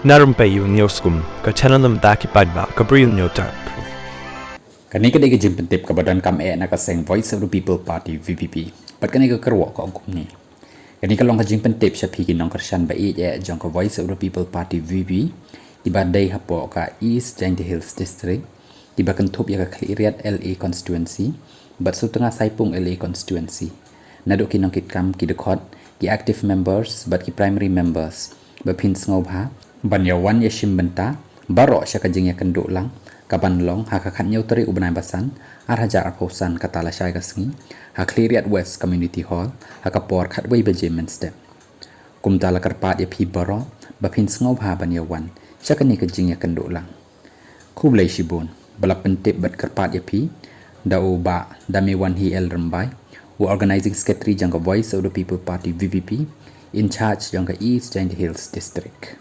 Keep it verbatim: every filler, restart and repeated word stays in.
Na rympei ïa u News Kum, ka channel na bynta ki paidbah kaba ïoh nongtip. Kane ka dei ka jingpyntip kaba donkam eh na ka seng Voice of the People Party, V P P. Bad kane ka kyrwoh ka ong kumne. Kane ka long ka jingpyntip sha phi ki nongkyrshan ba ïeit eh jong ka Voice of the People Party, V P P, kiba dei hapoh ka East Jaintia Hills District, kiba kynthup ïa ka Khliehriat L A Constituency bad Sutnga Saipung L A Constituency. Naduh ki nongkitkam, ki dkhot, ki active members bad ki primary members, ba phin sngewbha ban ïa wan ïa shim bynta baroh sha ka jingïakynduh lang kaban long ha ka khathynñiew tarik u bnai ba san, ar hajar arphew san, kata lashai ka sngi, ha Khliehriat West Community Hall, ha ka por khatwei baje mynstep. Kumta la kyrpad ïa phi baroh ba phin sngewbha ban ïa wan sha kane ka jingïakynduh lang. Khublei shibun. Ba la pyntip bad kyrpad ïa phi da u Bah Damewanhi L Rymbai, u Organizing Secretary jong ka Voice of the People Party, V P P, in charge jong ka East Jaintia Hills District.